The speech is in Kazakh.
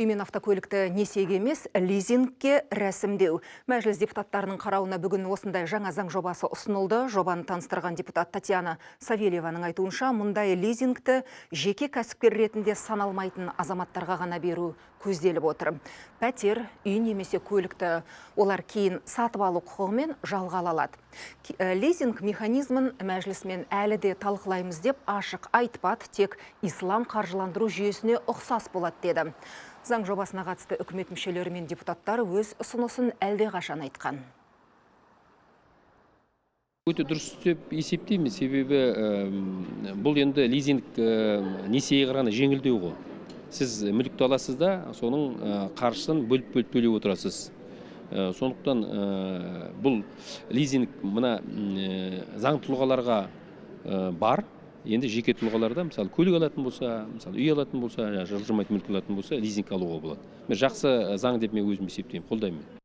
Үй мен автокөлікті несиеге емес, лизингке рәсімдеу. Мәжіліс депутаттарының қарауына бүгін осындай жаңа заң жобасы ұсынылды. Жобаны таныстырған депутат Татьяна Савельеваның айтуынша, мұндай лизингті жеке кәсіпкер ретінде саналмайтын азаматтарға ғана беру көзделіп отыр. Пәтер, үй немесе көлікті олар кейін сатып алу құқығымен жалға ала алады. Лизинг механизмін мәжілісмен әлі де талқылаймыз деп ашық айтпады, тек ислам қаржыландыру жүйесіне ұқсас болады деді. Заң жобасына қатысты үкімет мүшелері мен депутаттар өз ұсынысын әлдеқашан айтқан. Өте дұрыс деп есептеймін, себебі бұл енді лизинг несиеге қарағанда жеңілдеу ғой. Сіз мүлікті аласыз да, соның қаржысын бөліп-бөліп төлеп отырасыз. Сондықтан бұл лизинг мына заң тұлғаларға бар. Енді жеке тұлғаларда, мысалы, көлік алатын болса, мысалы, үй алатын болса, жылжымайтын мүлік алатын болса, лизинг алуға болады. Мен жақсы заң деп мен өзім есептеймін, қолдаймын.